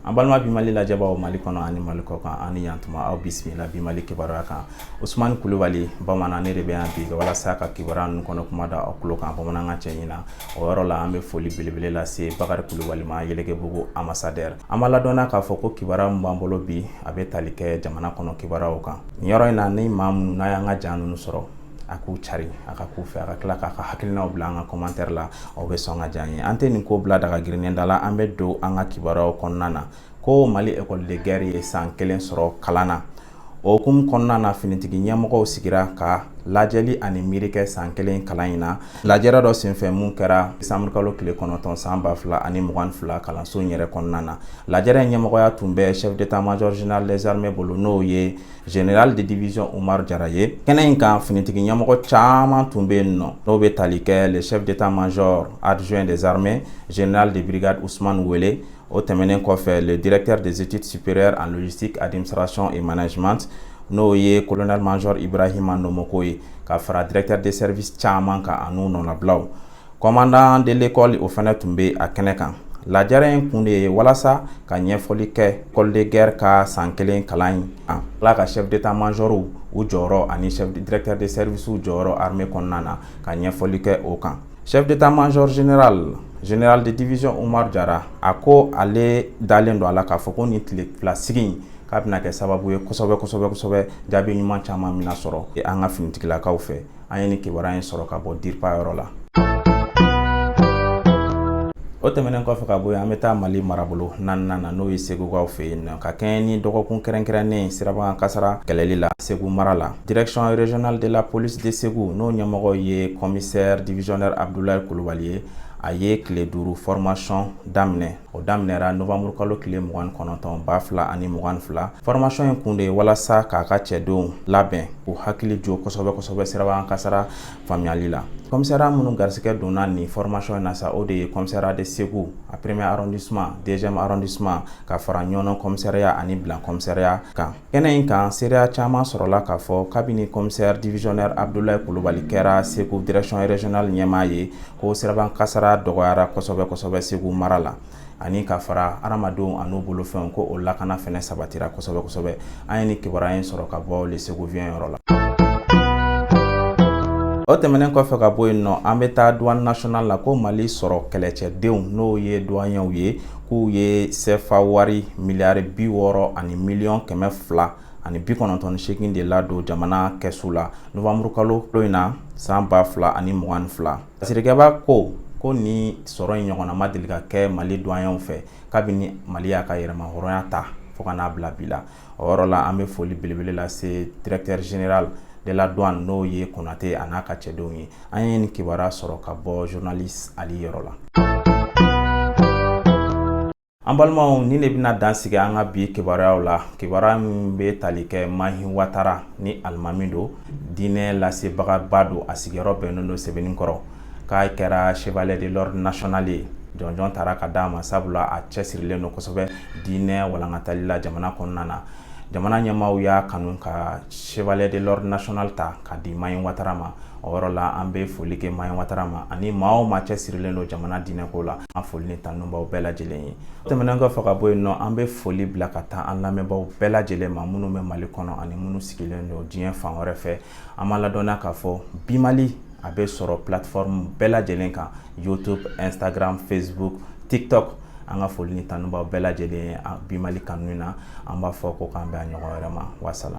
An balima Bi Mali lajɛbaw Mali kɔnɔ ani Mali kɔ kan, an ni yantuma, aw bisimila Bi Mali kibaruya kan. Usumani Kulubali bamanan, ne de bɛ yan bi walasa ka kibaruya ninnu kɔnɔ kuma da aw tulo kan bamanankan cɛɲi na. O yɔrɔ la, an bɛ foli belebele lase Bakari Kulubali ma, Yelekebugu ambassadeur. An b'a ladɔnna k'a fɔ ko kibaruya min b'an bolo bi, a bɛ tali kɛ jamana kɔnɔ kibaruyaw kan. Nin yɔrɔ in na, ni maa minnu n'a y'an ka ja ninnu sɔrɔ, a k'u cari, a ka k'u fɛ, a ka tila k'a ka hakilinaw bila an ka commentaire la, aw bɛ sɔn ka diya an ye. An tɛ nin ko bila daga girinnen da la, an bɛ don an ka kibaruyaw kɔnɔna na. Ko Mali école de guerre ye san 1 sɔrɔ kalan na. O hukumu kɔnɔna na, finitigi ɲɛmɔgɔw sigira ka lajɛli ani miiri kɛ san 1 kalan in na. Lajɛrɛ dɔ senfɛ mun kɛra décembre kalo tile 9 san 2022 kalanso in yɛrɛ kɔnɔna na, lajɛrɛ in ɲɛmɔgɔya tun bɛ chef d'état-major général des armées bolo, n'o ye général de division Umaru Jara ye. Kɛnɛ in kan, finitigi ɲɛmɔgɔ caman tun bɛ yen nɔ, n'o bɛ tali kɛ le chef d'état-major adjoint des armées, général de brigade Ousmane Wele. O tɛmɛnen kɔfɛ, le directeur des études supérieures en logistique, administration et management, n'o ye colonel major Ibrahima Nomoko ye, ka fara directeur de service caman kan an'u nɔnabilaw. Commandant de l'école, o fana tun bɛ a kɛnɛ kan. Lajɛrɛ in kun de ye walasa ka ɲɛfɔli kɛ école de guerre ka san 1 kalan in kan, tila ka chef d'état-major u jɔyɔrɔ ani chef directeur de service jɔyɔrɔ armée kɔnɔna na, ka ɲɛfɔli kɛ o kan. Chef d'état-major général, général de division Umaru Jara, a ko ale dalen don a la k'a fɔ ko nin tile 2 sigi in, k'a bɛna kɛ sababu ye kosɛbɛ kosɛbɛ kosɛbɛ, jaabi ɲuman caman bɛna sɔrɔ an ka finitigilakaw fɛ. An ye nin kibaruya in sɔrɔ ka bɔ DIRPA yɔrɔ la. O tɛmɛnen kɔfɛ ka bɔ yen, an bɛ taa Mali marabolo naaninan na, n'o ye Segukaw fɛ yen nɔ, ka kɛɲɛ ni dɔgɔkun kɛrɛnkɛrɛnnen sirabakan kasara kɛlɛli la Segu mara la. Direction régionale de la police de Segu, n'o ɲɛmɔgɔ ye commissaire divisionnaire Abdoulaye Kulubali ye, a ye tile 5 formation daminɛ. O daminɛra novembre kalo tile 29 2022. Formation in kun de ye walasa k'a ka cɛdenw labɛn, k'u hakili jɔ kosɛbɛ kosɛbɛ sirabakan kasara faamuyali la. Commissariat minnu garisɛgɛ donna nin formation in na sa, o de ye commissariat de Segu a premier arrondissement, deuxième arrondissement, ka fara Ɲɔnɔ commissariat ani Bilan commissariat kan. Kɛnɛ in kan, seereya caman sɔrɔla k'a fɔ kabini commissaire divisionnaire Abdoulaye Kulubali kɛra Segu direction régionale ɲɛmaa ye, ko sirabakan kasara dɔgɔyara kosɛbɛ kosɛbɛ Segu mara la, ani ka fara hadamadenw an'u bolofɛnw, ko o lakana fɛnɛ sabatira kosɛbɛ kosɛbɛ. An ye nin kibaruya in sɔrɔ ka bɔ Le Ségouvien yɔrɔ la. O tɛmɛnen kɔfɛ ka bɔ yen nɔ, an bɛ taa douane nationale la. Ko Mali sɔrɔ kɛlɛcɛdenw, n'o ye douaniers ye, k'u ye CFA wari miliyari 60 miliyɔn 298 de ladon jamana kɛsu la novembre kalo in na san 2022. Sirikɛba ko ko ni sɔrɔ in ɲɔgɔnna ma deli ka kɛ Mali douaniers fɛ kabini Mali y'a ka yɛrɛmahɔrɔnya ta fo ka n'a bila bi la. O yɔrɔ la, an bɛ foli belebele lase directeur général de la douane, n'o ye Konate, a n'a ka cɛdenw ye. An ye nin kibaruya sɔrɔ ka bɔ journaliste Ali yɔrɔ la. An balimaw, ni de bɛna dan sigi an ka bi kibaruyaw la. Kibaruya min bɛ tali kɛ Mahi Watara ni alimami don, diinɛ lasebagaba don, a sigiyɔrɔ bɛnnen don Sɛbɛnnikɔrɔ, k'a kɛra chevalier de l'ordre national ye. Jɔnjɔn taara ka d'a ma, sabula a cɛsirilen don kosɛbɛ diinɛ walankatali la jamana kɔnɔna na. Jamana ɲɛmaaw y'a kanu ka chevalier de l'ordre national ta ka di Mahi Watara ma. O yɔrɔ la, an bɛ foli kɛ Mahi Watara ma ani maa o maa cɛsirilen don jamana diinɛko la. An foli ni tanu b'aw bɛɛ lajɛlen ye. Tɛmɛnen kɔfɛ ka bɔ yen nɔ, an bɛ foli bila ka taa an lamɛnbaaw bɛɛ lajɛlen ma, minnu bɛ Mali kɔnɔ ani minnu sigilen don diɲɛ fan wɛrɛ fɛ. An b'a ladɔnniya k'a fɔ Bi Mali a bɛ sɔrɔ plateforme bɛɛ lajɛlen kan: YouTube, Instagram, Facebook, TikTok. An ka foli ni tanu b'aw bɛɛ lajɛlen ye Bi Mali kanu na. An b'a fɔ ko k'an bɛn a ɲɔgɔn wɛrɛ ma. Wasala.